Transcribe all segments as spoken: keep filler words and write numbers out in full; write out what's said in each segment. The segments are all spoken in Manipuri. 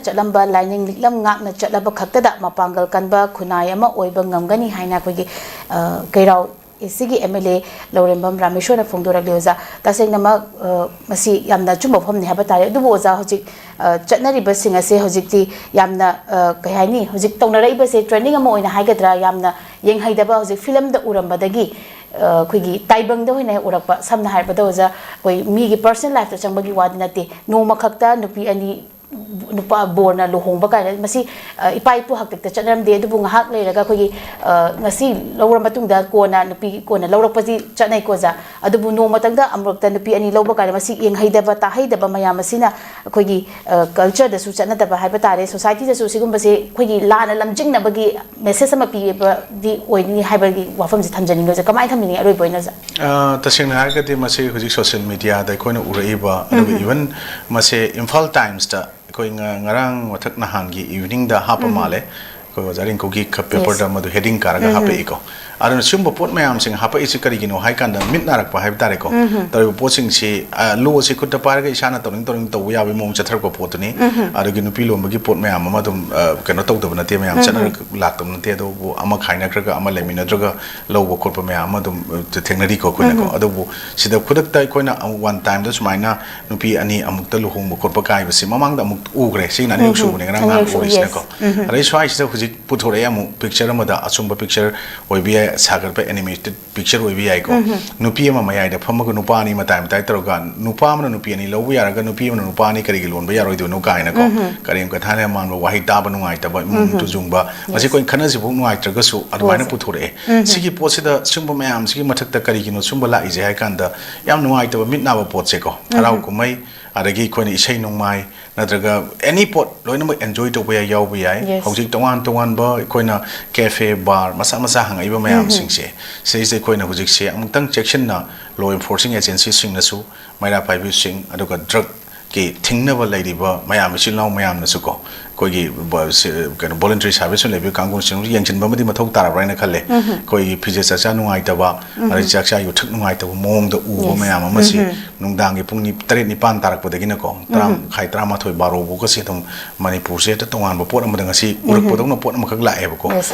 ꯆꯠꯂꯝꯕ, ꯂꯥꯏꯅꯤꯡ ꯂꯤꯛꯂꯝ ꯉꯥꯛꯅ ꯆꯠꯂꯕ ꯈꯛꯇꯗ ꯃꯄꯥꯡꯒꯜ ꯀꯟꯕ ꯈꯨꯟꯅꯥꯏ ꯑꯃ ꯑꯣꯏꯕ ꯉꯝꯒꯅꯤ ꯍꯥꯏꯅ ꯑꯩꯈꯣꯏꯒꯤ, ꯑ, ꯀꯩꯔꯥꯎ ꯑꯦꯁꯤꯒꯤ ꯑꯦꯝ ꯑꯦꯜ ꯑꯦ ꯂꯧꯔꯦꯝꯕꯝ ꯔꯥꯃꯦꯁꯣꯔꯅ ꯐꯣꯡꯗꯣꯔꯛꯂꯤ꯫ ꯑꯣꯖꯥ, ꯇꯁꯦꯡꯅꯃꯛ, ꯑ, ꯃꯁꯤ ꯌꯥꯝꯅ ꯑꯆꯨꯝꯕ ꯋꯥꯐꯝꯅꯤ ꯍꯥꯏꯕ ꯇꯥꯔꯦ꯫ ꯑꯗꯨꯕꯨ ꯑꯣꯖꯥ, ꯍꯧꯖꯤꯛ, ꯑ, ꯆꯠꯅꯔꯤꯕꯁꯤꯡ ꯑꯁꯦ ꯍꯧꯖꯤꯛꯇꯤ ꯌꯥꯝꯅ, ꯑ, ꯀꯩ ꯍꯥꯏꯅꯤ, ꯍꯧꯖꯤꯛ ꯇꯧꯅꯔꯛꯏꯕꯁꯦ ꯇ꯭ꯔꯦꯟꯗꯤꯡ ꯑꯃ ꯑꯣꯏꯅ ꯍꯥꯏꯒꯗ꯭ꯔꯥ, ꯌꯥꯝꯅ ꯌꯦꯡꯍꯩꯗꯕ, ꯍꯧꯖꯤꯛ ꯐꯤꯂꯝꯗ ꯎꯔꯝꯕꯗꯒꯤ, ꯑ, ꯑꯩꯈꯣꯏꯒꯤ ꯇꯥꯏꯕꯪꯗ ꯑꯣꯏꯅ ꯎꯔꯛꯄ꯫ ꯁꯝꯅ ꯍꯥꯏꯔꯕꯗ ꯑꯣꯖꯥ, ꯑꯩꯈꯣꯏ ꯃꯤꯒꯤ ꯄꯔꯁꯅꯦꯜ ꯂꯥꯏꯐꯇ ꯆꯪꯕꯒꯤ ꯋꯥꯗꯤ ꯅꯠꯇꯦ, ꯅꯣꯡꯃ ꯈꯛꯇ ꯅꯨꯄꯤ ꯑꯅꯤ ꯅꯨꯄꯥ ꯕꯣꯔꯅ ꯂꯨꯍꯣꯡꯕ ꯀꯥꯏꯅ ꯃꯁꯤ, ꯑ, ꯏꯄꯥ ꯏꯄꯨ ꯍꯥꯛꯇꯛꯇ ꯆꯠꯅꯔꯝꯗꯦ꯫ ꯑꯗꯨꯕꯨ ꯉꯥꯏꯍꯥꯛ ꯂꯩꯔꯒ ꯑꯩꯈꯣꯏꯒꯤ, ꯑ, ꯉꯁꯤ ꯂꯧꯔ ꯃꯇꯨꯡꯗ ꯀꯣꯟꯅ ꯅꯨꯄꯤ ꯀꯣꯟꯅ ꯂꯧꯔꯛꯄꯁꯤ ꯆꯠꯅꯩꯀꯣ ꯑꯣꯖꯥ꯫ ꯑꯗꯨꯕꯨ ꯅꯣꯡꯃꯇꯪꯗ ꯑꯃꯨꯔꯛꯇ ꯅꯨꯄꯤ ꯑꯅꯤ ꯂꯧꯕ ꯀꯥꯏꯅ ꯃꯁꯤ ꯌꯦꯡꯍꯩꯗꯕ, ꯇꯥꯍꯩꯗꯕ ꯃꯌꯥꯝ ꯑꯁꯤꯅ ꯑꯩꯈꯣꯏꯒꯤ, ꯑ, ꯀꯜꯆꯔꯗꯁꯨ ꯆꯠꯅꯗꯕ ꯍꯥꯏꯕ ꯇꯥꯔꯦ, ꯁꯣꯁꯥꯏꯇꯤꯗꯁꯨ ꯁꯤꯒꯨꯝꯕꯁꯦ ꯑꯩꯈꯣꯏꯒꯤ ꯂꯥꯟꯅ ꯂꯝꯖꯤꯡꯅꯕꯒꯤ ꯃꯦꯁꯦꯖ ꯑꯃ ꯄꯤꯕꯗꯤ ꯑꯣꯏꯅꯤ ꯍꯥꯏꯕꯒꯤ ꯋꯥꯐꯝꯁꯦ ꯊꯝꯖꯅꯤꯡꯉꯤ ꯑꯣꯖꯥ꯫ ꯀꯃꯥꯏꯅ ꯊꯝꯅꯤꯡꯉꯤ ꯑꯔꯣꯏꯕ ꯑꯣꯏꯅ ꯑꯣꯖꯥ? ꯑ, ꯇꯁꯦꯡꯅ ꯍꯥꯏꯔꯒꯗꯤ ꯃꯁꯤ ꯍꯧꯖꯤꯛ ꯁꯣꯁꯤꯌꯦꯜ ꯃꯤꯗꯤꯌꯥꯗ ꯑꯩꯈꯣꯏꯅ ꯎꯔꯛꯏꯕ, ꯑꯗꯨꯒ ꯏꯚꯟ ꯃꯁꯦ ꯏꯝꯐꯥꯜ ꯇꯥꯏꯝꯁꯇ ꯑꯩꯈꯣꯏ ꯉ-, ꯉꯔꯥꯡ ꯃꯊꯛ ꯅꯍꯥꯟꯒꯤ ꯏꯚꯤꯅꯤꯡꯗ ꯍꯥꯞꯄ ꯃꯥꯜꯂꯦ, ꯑꯩꯈꯣꯏ ꯑꯣꯖꯥ ꯔꯤꯡꯀꯨꯒꯤ ꯈ-, ꯄꯦꯄꯔꯗ ꯃꯗꯨ ꯍꯦꯗꯤꯡ ꯀꯥꯔꯒ ꯍꯥꯞꯄꯛꯏꯀꯣ꯫ ꯑꯗꯨꯅ ꯁꯤꯒꯨꯝꯕ ꯄꯣꯠ ꯃꯌꯥꯝꯁꯤꯡ ꯍꯥꯞꯄꯛꯏꯁꯤ ꯀꯔꯤꯒꯤꯅꯣ ꯍꯥꯏ ꯀꯥꯟꯗ, ꯃꯤꯠ ꯅꯥꯔꯛꯄ ꯍꯥꯏꯕ ꯇꯥꯔꯦꯀꯣ꯫ ꯇꯧꯔꯤꯕ ꯄꯣꯠꯁꯤꯡꯁꯤ, ꯑ, ꯂꯣꯁꯤ ꯈꯨꯠꯇ ꯄꯥꯏꯔꯒ ꯏꯁꯥꯅ ꯇꯧꯅꯤꯡ ꯇꯧꯅꯤꯡ ꯇꯧꯕ ꯌꯥꯕꯒꯤ ꯃꯑꯣꯡ ꯆꯠꯊꯔꯛꯄ ꯄꯣꯠꯇꯨꯅꯤ꯫ ꯑꯗꯨꯒꯤ ꯅꯨꯄꯤ ꯂꯣꯟꯕꯒꯤ ꯄꯣꯠ ꯃꯌꯥꯝ ꯑꯃ ꯑꯗꯨꯝ, ꯑ, ꯀꯩꯅꯣ ꯇꯧꯗꯕ ꯅꯠꯇꯦ, ꯃꯌꯥꯝ ꯆꯠꯅꯔꯛ ꯂꯥꯛꯇꯕ ꯅꯠꯇꯦ꯫ ꯑꯗꯨꯕꯨ ꯑꯃ ꯈꯥꯏꯅꯈ꯭ꯔꯒ ꯑꯃ ꯂꯩꯃꯤꯟꯅꯗ꯭ꯔꯒ ꯂꯧꯕ ꯈꯣꯠꯄ ꯃꯌꯥꯝ ꯑꯃ ꯑꯗꯨꯝ, ꯑ, ꯊꯦꯡꯅꯔꯤꯀꯣ ꯑꯩꯈꯣꯏꯅꯀꯣ꯫ ꯑꯗꯨꯕꯨ ꯁꯤꯗ ꯈꯨꯗꯛꯇ ꯑꯩꯈꯣꯏꯅ ꯋꯥꯟ ꯇꯥꯏꯝꯗ ꯁꯨꯃꯥꯏꯅ ꯅꯨꯄꯤ ꯑꯅꯤ ꯑꯃꯨꯛꯇ ꯂꯨꯍꯣꯡꯕ ꯈꯣꯠꯄ ꯀꯥꯏꯕꯁꯤ ꯃꯃꯥꯡꯗ ꯑꯃꯨꯛ ꯎꯈ꯭ꯔꯦ꯫ ꯁꯤꯅ ꯑꯅꯤꯔꯛ ꯁꯨꯕꯅꯦ, ꯉꯔꯥꯡ ꯅꯍꯥꯟ ꯎꯔꯤꯁꯤꯅꯀꯣ꯫ ꯑꯗꯩ ꯁ꯭ꯋꯥꯏꯁꯤꯗ ꯍꯧꯖꯤꯛ ꯄꯨꯊꯣꯔꯛꯑꯦ ꯑꯃꯨꯛ ꯄꯤꯛꯆꯔ ꯑꯃꯗ, ꯑꯆꯨꯝꯕ ꯄꯤꯛꯆꯔ ꯑꯣꯏꯕ ꯌꯥꯏ, ꯁꯥꯒꯠꯄ ꯑꯦꯅꯤꯃꯦꯇꯦꯠ ꯄꯤꯛꯆꯔ ꯑꯣꯏꯕ ꯌꯥꯏꯀꯣ꯫ ꯅꯨꯄꯤ ꯑꯃ ꯃꯌꯥꯏꯗ ꯐꯝꯃꯒ ꯅꯨꯄꯥ ꯑꯅꯤ ꯃꯇꯥꯏ ꯃꯇꯥꯏ ꯇꯧꯔꯒ, ꯅꯨꯄꯥ ꯑꯃꯅ ꯅꯨꯄꯤ ꯑꯅꯤ ꯂꯧꯕ ꯌꯥꯔꯒ ꯅꯨꯄꯤ ꯑꯃꯅ ꯅꯨꯄꯥ ꯑꯅꯤ ꯀꯔꯤꯒꯤ ꯂꯣꯟꯕ ꯌꯥꯔꯣꯏꯗꯣꯏꯅꯣ ꯀꯥꯏꯅꯀꯣ꯫ ꯀꯔꯦꯝ ꯀꯊꯥꯏꯅ ꯃꯥꯟꯕ, ꯋꯥꯍꯩ ꯇꯥꯕ ꯅꯨꯡꯉꯥꯏꯇꯕ, ꯏꯃꯨꯡ ꯃꯅꯨꯡ ꯇꯨꯖꯨꯡꯕ, ꯃꯁꯤ ꯑꯩꯈꯣꯏꯅ ꯈꯟꯅꯁꯤꯐꯥꯎ ꯅꯨꯡꯉꯥꯏꯇ꯭ꯔꯒꯁꯨ ꯑꯗꯨꯃꯥꯏꯅ ꯄꯨꯊꯣꯔꯛꯑꯦ꯫ ꯁꯤꯒꯤ ꯄꯣꯠꯁꯤꯗ, ꯁꯤꯒꯨꯝꯕ ꯃꯌꯥꯝꯁꯤꯒꯤ ꯃꯊꯛꯇ ꯀꯔꯤꯒꯤꯅꯣ ꯁꯤꯒꯨꯝꯕ ꯂꯥꯛꯏꯁꯦ ꯍꯥꯏ ꯀꯥꯟꯗ, ꯌꯥꯝ ꯅꯨꯡꯉꯥꯏꯇꯕ ꯃꯤꯠ ꯅꯥꯕ ꯄꯣꯠꯁꯦꯀꯣ꯫ ꯍꯔꯥꯎ ꯀꯨꯝꯍꯩ, ꯑꯗꯒꯤ ꯑꯩꯈꯣꯏꯅ ꯏꯁꯩ ꯅꯣꯡꯃꯥꯏ, ꯅꯠꯇ꯭ꯔꯒ ꯑꯦꯅꯤ ꯄꯣꯠ ꯂꯣꯏꯅꯃꯛ ꯑꯦꯟꯖꯣꯏ ꯇꯧꯕ ꯌꯥꯏ, ꯌꯥꯎꯕ ꯌꯥꯏ꯫ ꯍꯧꯖꯤꯛ ꯇꯣꯉꯥꯟ ꯇꯣꯉꯥꯟꯕ ꯑꯩꯈꯣꯏꯅ ꯀꯦꯐꯦ, ꯕꯥꯔ ꯃꯆꯥ ꯃꯆꯥ ꯍꯥꯡꯉꯛꯏꯕ ꯃꯌꯥꯝꯁꯤꯡꯁꯦ, ꯁꯤꯁꯦ ꯑꯩꯈꯣꯏꯅ ꯍꯧꯖꯤꯛꯁꯦ ꯑꯃꯨꯛꯇꯪ ꯆꯦꯛꯁꯤꯟꯅ ꯂꯣ ꯏꯟꯐꯣꯔꯁꯤꯡ ꯑꯦꯖꯦꯟꯁꯤꯁꯤꯡꯅꯁꯨ, ꯃꯩꯔꯥ ꯄꯥꯏꯕꯤꯁꯤꯡ, ꯑꯗꯨꯒ ꯗ꯭ꯔꯒ ꯀꯤ ꯊꯤꯡꯅꯕ ꯂꯩꯔꯤꯕ ꯃꯌꯥꯝ, ꯏꯆꯤꯜ ꯏꯅꯥꯎ ꯃꯌꯥꯝꯅꯁꯨꯀꯣ, ꯑꯩꯈꯣꯏꯒꯤ ꯕ-, ꯁꯤ-, ꯀꯩꯅꯣ, voluntary service ꯂꯩꯕ ꯀꯥꯡꯕꯨꯁꯤꯡꯁꯨ ꯌꯦꯡꯁꯤꯟꯕ ꯑꯃꯗꯤ ꯃꯊꯧ ꯇꯥꯔꯕ꯭ꯔꯥ ꯍꯥꯏꯅ ꯈꯜꯂꯦ꯫ ꯑꯩꯈꯣꯏꯒꯤ ꯐꯤꯖꯦꯠ ꯆꯥꯛꯆꯥ ꯅꯨꯡꯉꯥꯏꯇꯕ, ꯑꯗꯩ ꯆꯥꯛꯆꯥ ꯌꯨꯊꯛ ꯅꯨꯡꯉꯥꯏꯇꯕ ꯃꯑꯣꯡꯗ ꯎꯕ ꯃꯌꯥꯝ ꯑꯃꯁꯤ ꯅꯨꯡꯗꯥꯡꯒꯤ ꯄꯨꯡ ꯅꯤ-, ꯇꯔꯦꯠ ꯅꯤꯄꯥꯟ ꯇꯥꯔꯛꯄꯗꯒꯤꯅꯀꯣ, ꯇꯔꯥ ꯃꯈꯥꯏ, ꯇꯔꯥꯃꯥꯊꯣꯏ, ꯕꯥꯔꯣ ꯐꯥꯎꯕꯁꯤ ꯑꯗꯨꯝ ꯃꯅꯤꯄꯨꯔꯁꯦ ꯍꯦꯛꯇ ꯇꯣꯉꯥꯟꯕ ꯄꯣꯠ ꯑꯃꯗ ꯉꯁꯤ ꯎꯔꯛꯄꯗꯧꯅ ꯄꯣꯠ ꯑꯃꯈꯛ ꯂꯥꯛꯑꯦꯕꯀꯣ꯫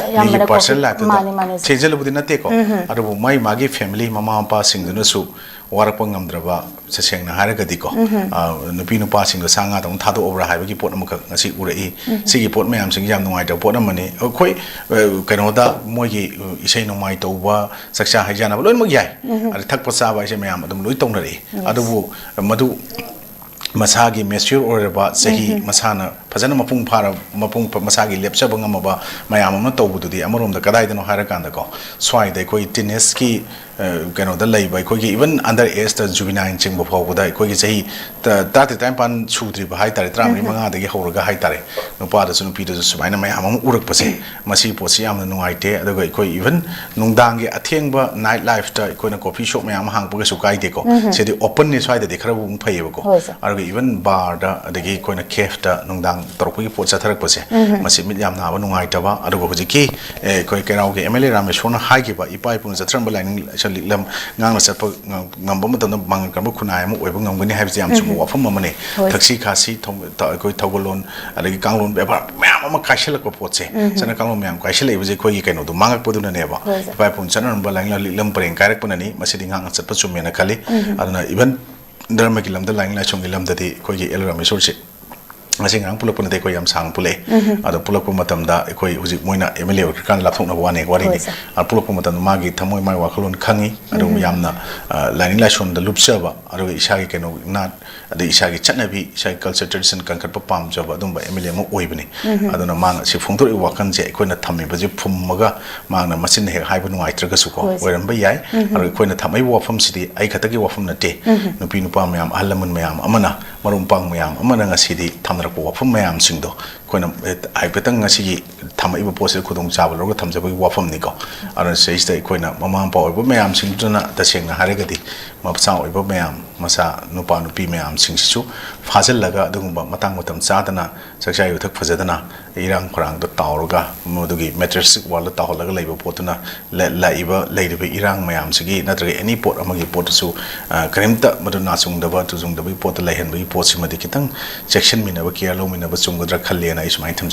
ꯃꯤꯒꯤ personal lifeꯇ ꯃꯥꯅꯤ, ꯃꯥꯅꯤ, ꯁꯦ꯫ ꯊꯦꯡꯖꯤꯜꯂꯨꯕꯗꯤ ꯅꯠꯇꯦꯀꯣ꯫ ꯑꯗꯨꯕꯨ ꯃꯥꯏ ꯃꯥꯒꯤ family, ꯃꯃꯥ ꯃꯄꯥꯁꯤꯡꯗꯨꯅꯁꯨ ꯋꯥꯔꯛꯄ ꯉꯝꯗ꯭ꯔꯕ, ꯇꯁꯦꯡꯅ ꯍꯥꯏꯔꯒꯗꯤꯀꯣ, ꯑ, ꯅꯨꯄꯤ ꯅꯨꯄꯥꯁꯤꯡꯗꯣ ꯁꯥ ꯉꯥꯗ ꯑꯃꯨꯛ ꯊꯥꯗꯣꯛꯑꯕ꯭ꯔꯥ ꯍꯥꯏꯕꯒꯤ ꯄꯣꯠ ꯑꯃꯈꯛ ꯉꯁꯤ ꯎꯔꯛꯏ꯫ ꯁꯤꯒꯤ ꯄꯣꯠ ꯃꯌꯥꯝꯁꯤꯡꯁꯦ ꯌꯥꯝ ꯅꯨꯡꯉꯥꯏꯇꯕ ꯄꯣꯠ ꯑꯃꯅꯤ꯫ ꯑꯩꯈꯣꯏ, ꯑ, ꯀꯩꯅꯣꯗ ꯃꯣꯏꯒꯤ, ꯑ, ꯏꯁꯩ ꯅꯣꯡꯃꯥꯏ ꯇꯧꯕ, ꯆꯥꯛꯆꯥ ꯍꯩꯖꯥꯅꯕ ꯂꯣꯏꯅꯃꯛ ꯌꯥꯏ꯫ ꯑꯗ ꯊꯛꯄ ꯆꯥꯕ ꯍꯥꯏꯁꯦ ꯃꯌꯥꯝ ꯑꯗꯨꯝ ꯂꯣꯏ ꯇꯧꯅꯔꯛꯏ꯫ ꯑꯗꯨꯕꯨ ꯃꯗꯨ ꯃꯁꯥꯒꯤ mature ꯑꯣꯏꯔꯕ, ꯆꯍꯤ ꯃꯁꯥꯅ ꯐꯖꯅ ꯃꯄꯨꯡ ꯐꯥꯔ-, ꯃꯄꯨꯡ ꯐ-, ꯃꯁꯥꯒꯤ ꯂꯦꯞꯆꯕ ꯉꯝꯃꯕ ꯃꯌꯥꯝ ꯑꯃ ꯇꯧꯕꯗꯨꯗꯤ ꯑꯃꯔꯣꯝꯗ ꯀꯗꯥꯏꯗꯅꯣ ꯍꯥꯏꯔꯀꯥꯟꯗꯀꯣ, ꯁ꯭ꯋꯥꯏꯗ ꯑꯩꯈꯣꯏ teenageꯀꯤ, ꯑ, ꯀꯩꯅꯣꯗ ꯂꯩꯕ, ꯑꯩꯈꯣꯏꯒꯤ even under ageꯇ juvenile ꯆꯤꯡꯕ ꯐꯥꯎꯕꯗ ꯑꯩꯈꯣꯏꯒꯤ ꯆꯍꯤ ꯇ-, ꯇꯔꯥꯇꯔꯦꯠ, ꯇꯔꯥꯅꯤꯄꯥꯟ ꯁꯨꯗ꯭ꯔꯤꯕ ꯍꯥꯏꯇꯥꯔꯦ, ꯇꯔꯥꯃꯔꯤ, ꯃꯉꯥꯗꯒꯤ ꯍꯧꯔꯒ ꯍꯥꯏꯇꯥꯔꯦ, ꯅꯨꯄꯥꯗꯁꯨ ꯅꯨꯄꯤꯗꯁꯨ ꯁꯨꯃꯥꯏꯅ ꯃꯌꯥꯝ ꯑꯃ ꯎꯔꯛꯄꯁꯦ, ꯃꯁꯤꯒꯤ ꯄꯣꯠꯁꯤ ꯌꯥꯝꯅ ꯅꯨꯡꯉꯥꯏꯇꯦ꯫ ꯑꯗꯨꯒ ꯑꯩꯈꯣꯏ even ꯅꯨꯡꯗꯥꯡꯒꯤ ꯑꯊꯦꯡꯕ night lifeꯇ ꯑꯩꯈꯣꯏꯅ coffee shop ꯃꯌꯥꯝ ꯑꯃ ꯍꯥꯡꯕ ꯀꯩꯁꯨ ꯀꯥꯏꯗꯦꯀꯣ꯫ ꯁꯤꯗꯤ openꯅꯤ, ꯁ꯭ꯋꯥꯏꯗꯗꯤ ꯈꯔꯕꯨ ꯑꯃꯨꯛ ꯐꯩꯌꯦꯕꯀꯣ꯫ ꯑꯗꯨꯒ even barꯗ, ꯑꯗꯒꯤ ꯑꯩꯈꯣꯏꯅ cafeꯇ ꯅꯨꯡꯗꯥꯡ ꯇꯧꯔꯛꯄꯒꯤ ꯄꯣꯠ ꯆꯠꯊꯔꯛꯄꯁꯦ, ꯃꯁꯤ ꯃꯤꯠ ꯌꯥꯝ ꯅꯥꯕ, ꯅꯨꯡꯉꯥꯏꯇꯕ꯫ ꯑꯗꯨꯒ ꯍꯧꯖꯤꯛꯀꯤ, ꯑꯦ, ꯑꯩꯈꯣꯏ ꯀꯩꯔꯥꯎꯒꯤ MLA ꯔꯥꯃꯦꯁꯣꯔꯅ ꯍꯥꯏꯈꯤꯕ ꯏꯄꯥ ꯏꯄꯨꯅ ꯆꯠꯊꯔꯝꯕ ꯂꯥꯏꯅꯤꯡ ꯂꯥꯏꯁꯣꯟ ꯂꯤꯛꯂꯝ ꯉꯥꯛꯅ ꯆꯠꯄ ꯉꯝ-, ꯉꯝꯕ ꯃꯇꯝꯗ ꯃꯥꯡꯖꯤꯜ ꯀꯟꯕ ꯈꯨꯟꯅꯥꯏ ꯑꯃ ꯑꯣꯏꯕ ꯉꯝꯒꯅꯤ ꯍꯥꯏꯕꯁꯤ ꯌꯥꯝ ꯆꯨꯝꯕ ꯋꯥꯐꯝ ꯑꯃꯅꯤ꯫ ꯊꯛꯁꯤ ꯈꯥꯁꯤ, ꯊꯧ-, ꯊ-, ꯑꯩꯈꯣꯏ ꯊꯧꯒꯜꯂꯣꯟ, ꯑꯗꯒꯤ ꯀꯥꯡꯂꯣꯟ ꯕꯦꯕꯥꯔ ꯃꯌꯥꯝ ꯑꯃ ꯀꯥꯏꯁꯜꯂꯛꯄ ꯄꯣꯠꯁꯦ, ꯆꯠꯅ ꯀꯥꯡꯂꯣꯟ ꯃꯌꯥꯝ ꯀꯥꯏꯁꯜꯂꯛꯏꯕꯁꯦ ꯑꯩꯈꯣꯏꯒꯤ ꯀꯩꯅꯣꯗꯣ ꯃꯥꯡꯉꯛꯄꯗꯨꯅꯅꯦꯕ꯫ ꯏꯄꯥ ꯏꯄꯨꯅ ꯆꯠꯅꯔꯝꯕ ꯂꯥꯏꯅꯤꯡ ꯂꯤꯛꯂꯝ ꯄꯔꯦꯡ ꯀꯥꯏꯔꯛꯄꯅꯅꯤ꯫ ꯃꯁꯤꯗꯤ ꯉꯥꯛꯅ ꯆꯠꯄ ꯆꯨꯝꯃꯦꯅ ꯈꯜꯂꯤ꯫ ꯑꯗꯨꯅ even ꯙꯔꯃꯒꯤ ꯂꯝꯗ, ꯂꯥꯏꯅꯤꯡ ꯂꯥꯏꯁꯣꯟꯒꯤ ꯂꯝꯗꯗꯤ ꯑꯩꯈꯣꯏꯒꯤ ꯑꯦꯜ ꯔꯥꯃꯦꯁꯣꯔꯁꯦ ꯉꯁꯤ ꯉꯔꯥꯡ ꯄꯨꯜꯂꯛꯄ ꯅꯠꯇꯦ, ꯑꯩꯈꯣꯏ ꯌꯥꯝ ꯁꯥꯡꯅ ꯄꯨꯜꯂꯛꯑꯦ꯫ ꯑꯗꯣ ꯄꯨꯜꯂꯛꯄ ꯃꯇꯝꯗ ꯑꯩꯈꯣꯏ ꯍꯧꯖꯤꯛ ꯃꯣꯏꯅ MLA ꯑꯣꯏꯈ꯭ꯔꯀꯥꯟꯗ ꯂꯥꯞꯊꯣꯛꯅꯕ ꯋꯥꯅꯦ ꯋꯥꯔꯤꯅꯤ꯫ ꯑ, ꯄꯨꯜꯂꯛꯄ ꯃꯇꯝꯗ ꯃꯥꯒꯤ ꯊꯃꯣꯏ, ꯃꯥꯒꯤ ꯋꯥꯈꯜꯂꯣꯟ ꯈꯪꯉꯤ꯫ ꯑꯗꯨꯕꯨ ꯌꯥꯝꯅ, ꯑ, ꯂꯥꯏꯅꯤꯡ ꯂꯥꯏꯁꯣꯟꯗ ꯂꯨꯞꯆꯕ, ꯑꯗꯨꯒ ꯏꯁꯥꯒꯤ ꯀꯩꯅꯣ ꯅꯥꯠ, ꯑꯗꯩ ꯏꯁꯥꯒꯤ ꯆꯠꯅꯕꯤ, ꯏꯁꯥꯒꯤ culture tradition ꯀꯟꯈꯠꯄ ꯄꯥꯝꯖꯕ ꯑꯗꯨꯝꯕ MLA ꯑꯃ ꯑꯣꯏꯕꯅꯤ꯫ ꯑꯗꯨꯅ ꯃꯥꯅ ꯁꯤ ꯐꯣꯡꯗꯣꯔꯛꯏꯕ ꯋꯥꯈꯜꯁꯦ ꯑꯩꯈꯣꯏꯅ ꯊꯝꯃꯤꯕꯁꯦ ꯐꯨꯝꯃꯒ ꯃꯥꯅ ꯃꯆꯤꯟꯅ ꯍꯦꯛ ꯍꯥꯏꯕ ꯅꯨꯡꯉꯥꯏꯇ꯭ꯔꯒꯁꯨꯀꯣ, ꯑꯣꯏꯔꯝꯕ ꯌꯥꯏ꯫ ꯑꯗꯣ ꯑꯩꯈꯣꯏꯅ ꯊꯝꯃꯛꯏꯕ ꯋꯥꯐꯝꯁꯤꯗꯤ ꯑꯩ ꯈꯛꯇꯒꯤ ꯋꯥꯐꯝ ꯅꯠꯇꯦ꯫ ꯅꯨꯄꯤ ꯅꯨꯄꯥ ꯃꯌꯥꯝ, ꯑꯍꯜ ꯂꯃꯟ ꯃꯌꯥꯝ ꯑꯃꯅ, ꯃꯔꯨꯞ ꯃꯄꯥꯡ ꯃꯌꯥꯝ ꯑꯃꯅ ꯉꯁꯤꯗꯤ ꯊꯝꯅꯔꯛꯄ ꯋꯥꯐꯝ ꯃꯌꯥꯝꯁꯤꯡꯗꯣ ꯑꯩꯈꯣꯏꯅ, ꯑꯦ, ꯍꯥꯏꯐꯦꯠꯇꯪ ꯉꯁꯤꯒꯤ ꯊꯝꯃꯛꯏꯕ ꯄꯣꯠꯁꯤꯗ ꯈꯨꯗꯣꯡꯆꯥꯕ ꯂꯧꯔꯒ ꯊꯝꯖꯕꯒꯤ ꯋꯥꯐꯝꯅꯤꯀꯣ꯫ ꯑꯗꯨꯅ ꯁꯤꯗꯩꯁꯤꯗ ꯑꯩꯈꯣꯏꯅ ꯃꯃꯥ ꯃꯄꯥ ꯑꯣꯏꯕ ꯃꯌꯥꯝꯁꯤꯡꯗꯨꯅ ꯇꯁꯦꯡꯅ ꯍꯥꯏꯔꯒꯗꯤ ꯃꯆꯥ ꯑꯣꯏꯕ ꯃꯌꯥꯝ, ꯃꯆꯥ ꯅꯨꯄꯥ ꯅꯨꯄꯤ ꯃꯌꯥꯝꯁꯤꯡꯁꯤꯁꯨ ꯐꯥꯖꯤꯜꯂꯒ ꯑꯗꯨꯒꯨꯝꯕ ꯃꯇꯥꯡ ꯃꯇꯝ ꯆꯥꯗꯅ ꯆꯥꯛꯆꯥ ꯌꯨꯊꯛ ꯐꯖꯗꯅ ꯏꯔꯥꯡ ꯐꯔꯥꯡꯗ ꯇꯥꯎꯔꯒ ꯃꯗꯨꯒꯤ ꯃꯦꯇ꯭ꯔꯤꯌꯦꯂꯤꯁꯇꯤꯛ ꯋꯥꯔꯜꯗ ꯇꯥꯎꯍꯜꯂꯒ ꯂꯩꯕ ꯄꯣꯠꯇꯨꯅ ꯂ-, ꯂꯥꯛꯏꯕ ꯂꯩꯔꯤꯕ ꯏꯔꯥꯡ ꯃꯌꯥꯝꯁꯤꯒꯤ ꯅꯠꯇ꯭ꯔꯒ ꯑꯦꯅꯤ ꯄꯣꯠ ꯑꯃꯒꯤ ꯄꯣꯠꯇꯁꯨ, ꯑ, ꯀꯔꯤꯝꯇ ꯃꯗꯨ ꯅꯥ ꯆꯨꯡꯗꯕ ꯇꯨ ꯆꯨꯡꯗꯕꯒꯤ ꯄꯣꯠꯇ ꯂꯩꯍꯟꯕꯒꯤ ꯄꯣꯠꯁꯤꯃꯗꯤ ꯈꯤꯇꯪ ꯆꯦꯛꯁꯤꯟꯃꯤꯟꯅꯕ, ꯀꯤꯌꯔ ꯂꯧꯃꯤꯟꯅꯕ ꯆꯨꯝꯒꯗ꯭ꯔꯥ ꯈꯜꯂꯦꯅ ꯑꯩ ꯁꯨꯃꯥꯏꯅ ꯊꯝꯖꯒꯦ꯫